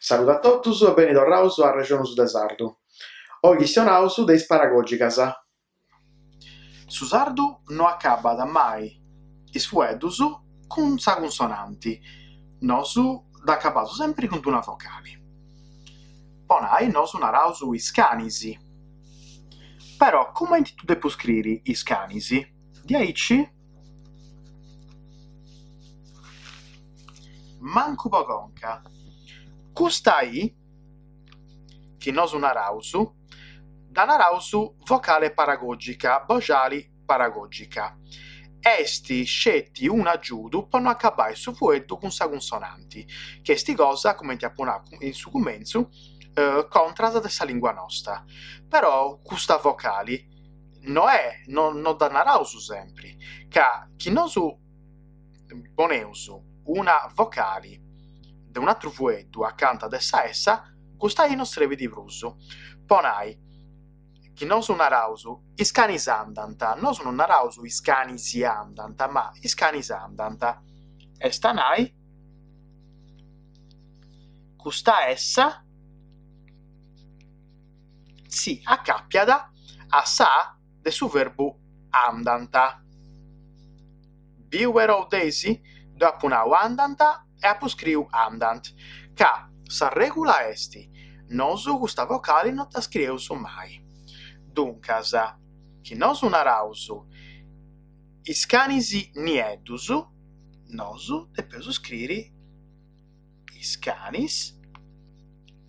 Saludu a totus e beni torraus a Arrexonus de Sardu. Oi chistionaus de is paragògicas. Su sardu no acabat mai is fueddus cun sa cunsonanti, nosu dd'acabaus sempri cun d'una vocali. Po nai nosu naraus is canis. Però cumenti ddu depu scriri is canis? Diaici? Mancu po conca. Custa i, chi nosu naraus, dda naraus vocale paragògica, boxali paragògica. Est sceti un'agiudu po no acabai su fueddu cun sa cunsonanti, chi est cosa, cumenti apu nau in su cumentzu, contras de sa lingua nosta. Però custa vocali no est, no no dda naraus sempri, ca chi nosu poneus una vocali de un'atru fueddu acanta de sa essa, custa i no srebit prus. Po nai, chi nosu naraus is canis andant, nosu non naraus is canis andant, ma is canis andant, est a nai custa essa si acapiat a sa a de su verbu andant. Biu perou dd'eis? Deu apu nau andant e apu scriu andant, ca sa regula est, nosu custa vocali no dda scrieus mai. Duncas, chi nosu naraus is canis nieddus, nosu depeus scriri is canis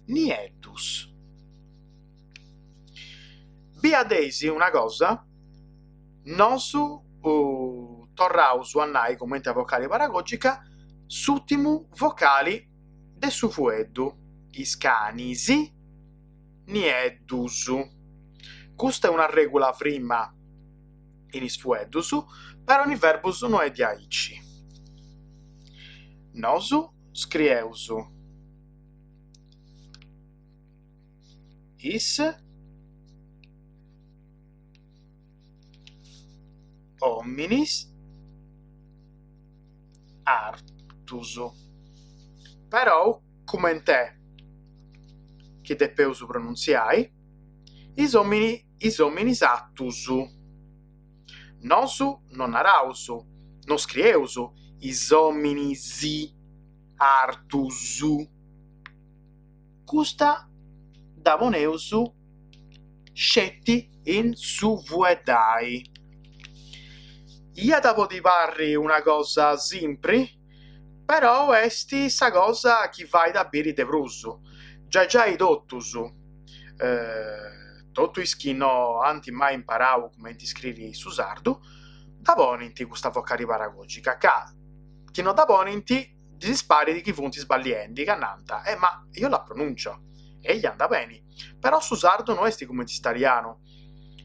nieddus. Bia dd'eis una cosa? Nosu torraus a nai cumenti a vocali paragògica s'ùrtimu vocali de su fueddu, is canis nieddus. Custa est una règula frima in is fueddus, però in is verbus no est diaici. Nosu scrieus is òminis artus. Perou cument'est chi depeus pronuntziai is is òminis atus. Nosu no naraus, no scrieus is òminis artus. Custa dda poneus sceti in su fueddai. Iat a podi parri una cosa simpri, però est sa cosa chi fait a biri de prus. Giai giai totus, totu is chi no ant mai imparau cumenti scriri su sardu, dda ponint custa vocali paragògica, ca chi no dda ponint ddis parit chi funt sballiendi, ca nant, eh ma io la pronuncio, eja andat beni, però su sardu no est cumenti s'italianu,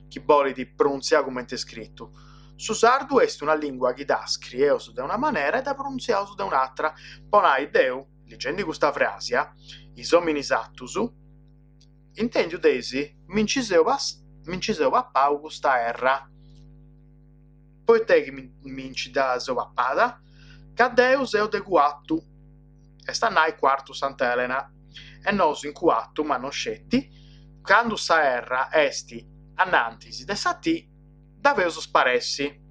chi bolit pronuntziau cumenti est scritu, su sardu est una lingua chi dda scrieus de una manera e dda pronuntziaus de un'atra, po nai deu, ligendi custa fràsia, is ominis atus, intendiu dd'eis, mi nci seu mi nci seu papau custa erra. Poita chi mi nci dda seu papada? Ca deu seu de Cuartu, est a nai Cuartu Sant'Elena, e nosu in Cuartu, ma no sceti, candu sa erra est anantis de sa T dda feus sparessi,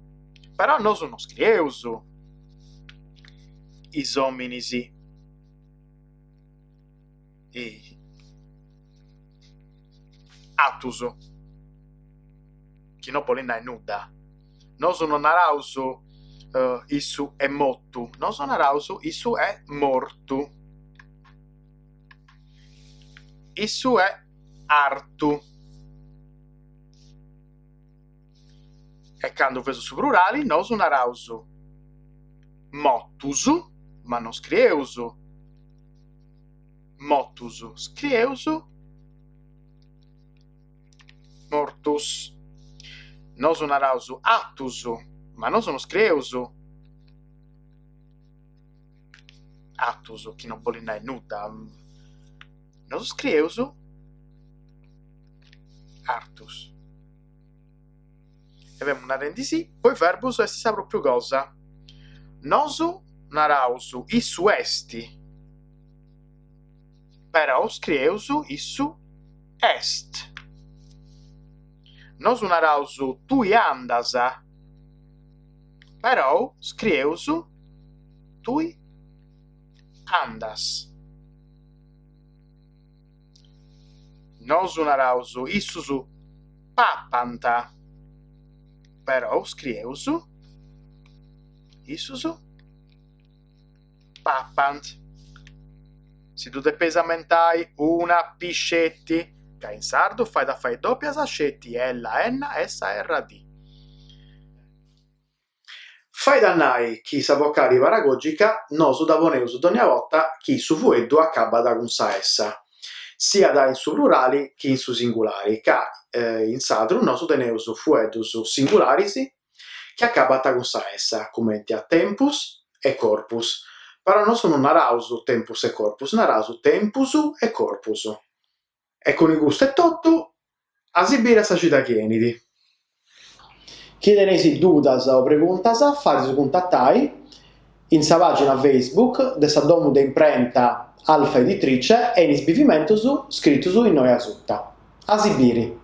però nosu no scrieus is ominis atus. chi no bolit nai nudda. Nosu no naraus issu est motu, nosu naraus issu est mortu. Issu est artu. E candu feus su plurali nosu naraus motus, ma no scrieus motus, scrieus Mortus. Nosu naraus atus, ma nosu no scrieus atus, chi no bolit nai nudda. Nosu scrieus artus. E femu narendi-sì, po is verbus est sa propriu cosa. Nosu naraus issu est. Perou scrieus issu est. Nosu naraus tui andas, perou scrieus tui andas. Nosu naraus issus papant, perou scrieus issus papant. Si ddu depeis ammentai una P sceti, ca in sardu fait a fai dòpias sceti ella, enna, essa, erra, di. Fait a nai chi sa vocali paragògica nosu dda poneus dònnia borta chi su fueddu acabat cun sa essa, siat in su plurali chi in su singulari, ca in sardu nosu teneus fueddus singularis chi acabant cun sa essa, cumenti a tempus e corpus, però nosu non naraus tempus e corpus, naraus tempus e corpus. E cun custu etotu, a si biri a sa cida chi 'enit. Chi teneis dudas o preguntas fadeisi cuntatai in sa pàgina Facebook de sa domu de imprenta Alfa Editrice e in is bivimentus scritus innoi asuta. A si biri!